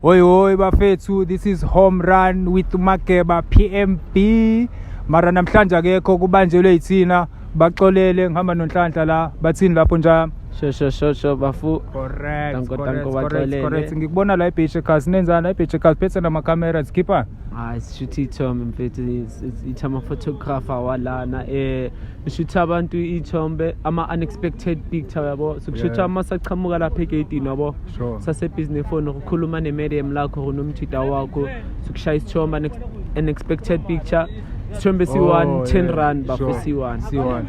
Hoi hoi bafethu, this is Home Run with Mageba PMB. Mara namhlanje akekho, kubanjelwe yithina, baxolele. Ngihamba noNhlanhla la. Bathini lapho njalo? Sho sho sho sho bafu. Correct. Danko, correct, danko, correct, baxolele. Correct. Ngikubona la eBeach Cars. Nenzani la eBeach Cars? Phethe nama-cameras khipha. Hayi, sishutha iy'thombe mfethu, ithi ama-photographer walana, ngishutha abantu iy'thombe, ama-unexpected picture, yabo. Sokushutha masaqhamuka lapha egeyidini, yabo. Sasebhizi nefoni, ukukhuluma ne-madam lakho or nomthida wakho, sokushaya isithombe, unexpected picture, isithombe si-one, 10 rand bafo. Si-one. C1.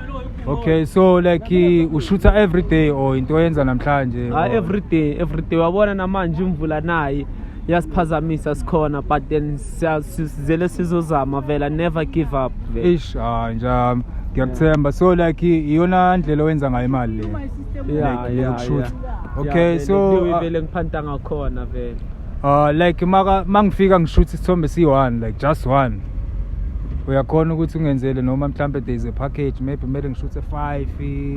Okay, so like ushutha every day or into oyenza namhlanje? Hayi, every day, every day. Wabona namanje imvula nayi iyasiphazamisa, sikhona, but then sizele sizozama vela, never give up vele. Ish, ah nja, ngiyakuthemba. So like iyona ndlela owenza ngayo imali le? Yeah. Like, Yeah. yokushutha. Yeah. Okay, Yeah, so, vele, vele ngiphanta ngakhona vele. Like maka mangifika ngishutha isithombe si-one, like just one. Uyakhona ukuthi ungenzele, noma mhlambe there is a package, maybe kumele ngishuthe 5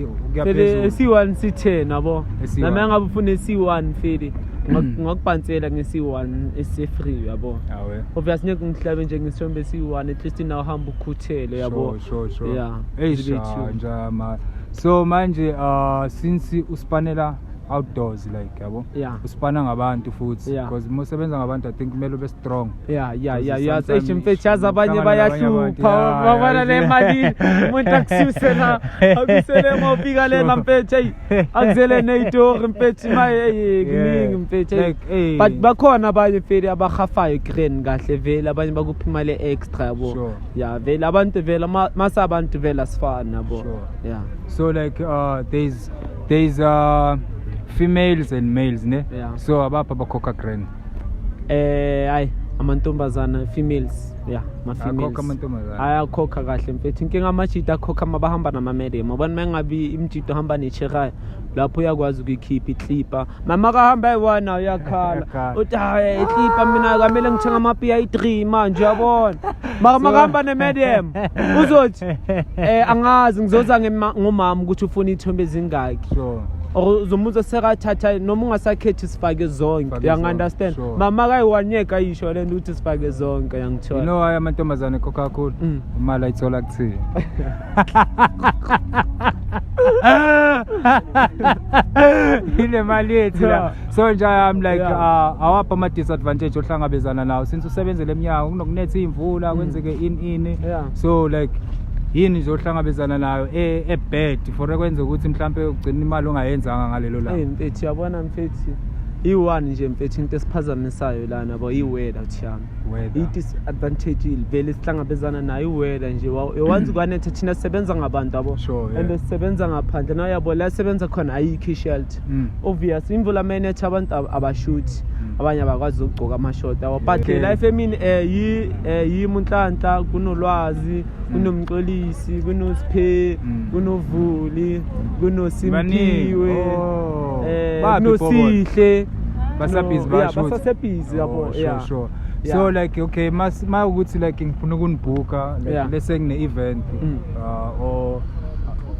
ukuya Vele phezulu? esi-one si-10, yabo. Esi-one. Nami angabe ufuna esi-one feli, ngakubhansela ngesi-one esi-free, yabo. Awe. Obviously ngeke ngihlabe nje ngesithombe esi-one, at least nawe uhamba ukhuthele, yabo. Sure. Yeah, Eish, zibe ah, two. nja ma. So manje since uspanela outdoors like, yabo. Uspana ngabantu futhi because uma usebenza ngabantu, I think kumele ube strong. Yeah. Because Yeah. sometimes Eish mfethu, yazi abanye uhlangana nabanye abantu, bayahlupha. Babona le mali, umuntu akususe la, akusele uma ufika lena mfethu, eyi, akuzele ney'tori mfethu, maye eyi, kuningi mfethu, eyi. Like, hey. But bakhona abanye vele abahafayo grand kahle vele, abanye bakupha imali extra, yabo. Yeah, vele abantu vele mase abantu vele asifani, yabo. Yeah. So like there's females and males, ne? Yeah. So abapha bakhokha grand? Hayi, amantombazana, females, yeah, ma females. Akhokha amantombazana? Ayakhokha kahle mfethu. Inkinga amajita akhokha uma bahamba nama-madam, yabona. Uma ngabe imjito uhamba necheraya lapho, uyakwazi ukuyikhipha iklipa. Mama kahamba ayi-one, uyakhala. Uyakhala. Uthi hayi, iklipa mina kamele ngithenga amapiya ayi-3 manje, uyabona. Mara makahamba ne-madam uzothi angazi, ngizoza ngomama ukuthi ufuna iy'thombe ezingaki. Or uzomuza sekathatha noma ungasakhethi, sifake zonke. Sifake Uyangi-understand? zonke, sure. Mama kayiwanyeka ayisho le nto ukuthi sifake zonke, You yangithola. know why amantombazane ekhokha kakhulu? Imali ayithola kuthini? Ile mali yethu la. So nje I'm like awapha ama disadvantage ohlangabezana nawo since usebenzele eminyango, kunokunetha imvula, kwenzeke in ini. So like yini nje ohlangabezana nayo e-bad for ekwenza ukuthi mhlambe ugcina imali ongayenzanga ngalelo Eyi langa? mfethu, uyabona mfethu, iyi-one nje mfethu into esiphazamisayo lana, yabo, i-weather thiyami. Weather. I-disadvantage vele sihlangabezana nayo i-weather nje. Once kwanetha, thina sisebenza ngabantu, yabo. And sisebenza ngaphandle na, uyabo, la sebenza khona ayikho i-shelter. Obvious imvula mayinetha abantu abashuthi. Abanye abakwazi ukugcoka amashoti, yabo, but life emini yi yimi uNhlanhla, kunolwazi, kunomxolisi, kunosiphe, kunovuli, kunosimpiwe. Baningi. Oh. Baphi Kunosihle. Basabhizi, Yeah, bayashutha? Basasebhizi, yabo. Oh, sure, sure. So like okay, mas ma ukuthi like ngifuna ukunibhuka, like let's say ngine event or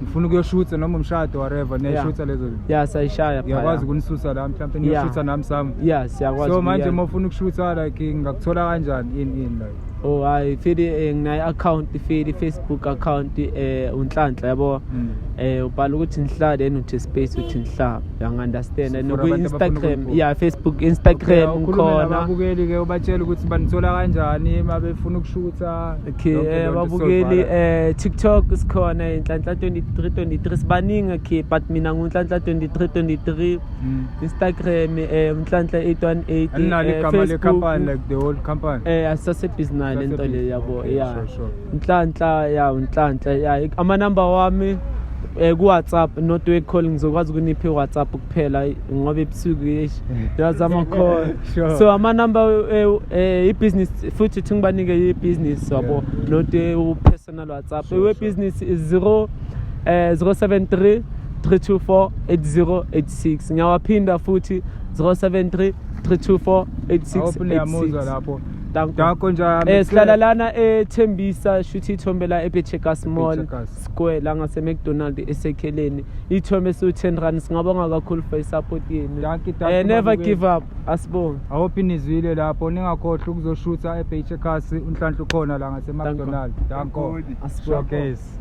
ngifuna ukuyoshutha noma umshado, whatever, niyashutha lezo? Yeah, sayishaya. Ngiyakwazi ukunisusa la mhlawumbe niyashutha nami sami? Yeah, siyakwazi So manje ukuya. uma ufuna ukushutha, like ngingakuthola kanjani in like? Oh hayi fili, nginayo account fili, Facebook account, uNhlanhla, yabo. Ubhala ukuthi Nhla, then uthi space, uthi Nhla, uyangi-understand? And For abantu abafuna ku-Instagram. ukunibhuka. Yeah, Facebook, Instagram. Okay, ukhulume Ngikhona. nababukeli ke, ubatshele ukuthi banithola kanjani uma befuna ukushutha. Okay. Yonke leyo nto Babukeli, sizoyivala. TikTok sikhona, Inhlanhla 2323, sibaningi, okay, but mina nguNhlanhla 2323. Instagram, Nhlanhla 818. Aninalo igama Facebook. le-company, like the whole company? Asisasebhizi nayo lento le, Asisasebhizi, yabo. okay, Yeah. sure. Nhlanhla, ya, uNhlanhla, ya. Amanamba wami ku WhatsApp, not work call, ngizokwazi ukunipha i-WhatsApp kuphela ngoba ebusuku, eish, uyazama call. So amanamba i-business futhi, thi ngibanike i-business, yabo, not personal WhatsApp. We-business is 0 073 324 8086. Ngiyawaphinda futhi, 073 324 I hope niyamuzwa 8686. lapho. Danko. Danko njalo. Sihlala lana eThembisa, shuthi ithombe la eBechekas Mall Checkers. Square la ngase McDonald esekheleni. Ithombe su 10 rand. Singabonga kakhulu for isupport yenu. Dankie, dankie, Never babukeli. give up. Asibonge. I hope nizwile lapho, ningakhohlwa ukuzoshutha eBechekas, uNhlanhla ukhona la ngase McDonald. Danko. Asibonge. Showcase.